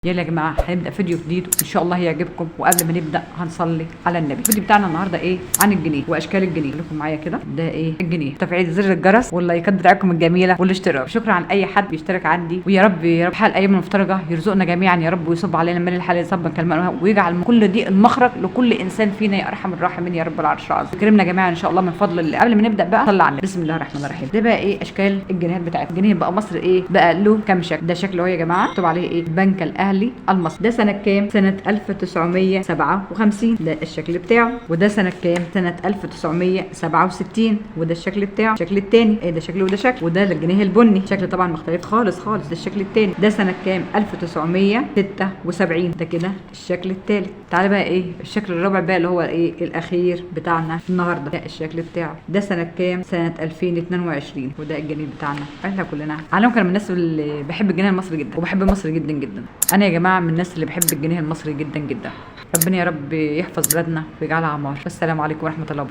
يلا يا جماعة هنبدا فيديو جديد وان شاء الله هيعجبكم. وقبل ما نبدا هنصلي على النبي. الفيديو بتاعنا النهارده ايه؟ عن الجنيه واشكال الجنيه. لكم معايا كده ده ايه الجنيه، تفعيل زر الجرس واللايكات بتاعتكم الجميلة والاشتراك. شكرا عن اي حد بيشترك عندي، ويا رب يا رب حال ايام المفترجه يرزقنا جميعا يا رب، ويصب علينا المال الحلال صبا كالماء، ويجعل كل دي المخرج لكل انسان فينا يا ارحم الراحمين يا رب العرش العظيم. يكرمنا جميعا ان شاء الله من فضل الله. قبل ما نبدا بقى صلى على النبي. بسم الله الرحمن الرحيم. ده بقى ايه اشكال الجنيهات بتاعتنا. الجنيه بقى مصر ايه بقى له كام شكل؟ ده شكله اهو يا جماعة، مكتوب عليه ايه؟ البنك الاهلي المصري. ده سنة كام؟ سنة 1957، ده الشكل بتاعه. وده سنة كام؟ سنة 1967، وده الشكل بتاعه. الشكل الثاني ايه ده؟ شكل وده شكل. وده الجنيه البني، شكل طبعا مختلف خالص خالص. ده الشكل الثاني. ده سنة كام؟ 1976، ده كده الشكل الثالث. تعالى بقى ايه الشكل الرابع بقى اللي هو ايه الاخير بتاعنا النهارده. ده الشكل بتاعه. ده سنة كام؟ سنة 2022، وده الجنيه بتاعنا. احنا كلنا على كان من الناس اللي بحب الجنيه المصري جدا، وبحب مصر جدا جدا. انا يا جماعة من الناس اللي بحب الجنيه المصري جدا جدا. ربنا يا رب يحفظ بلادنا ويجعلها عمار. والسلام عليكم ورحمة الله وبركاته.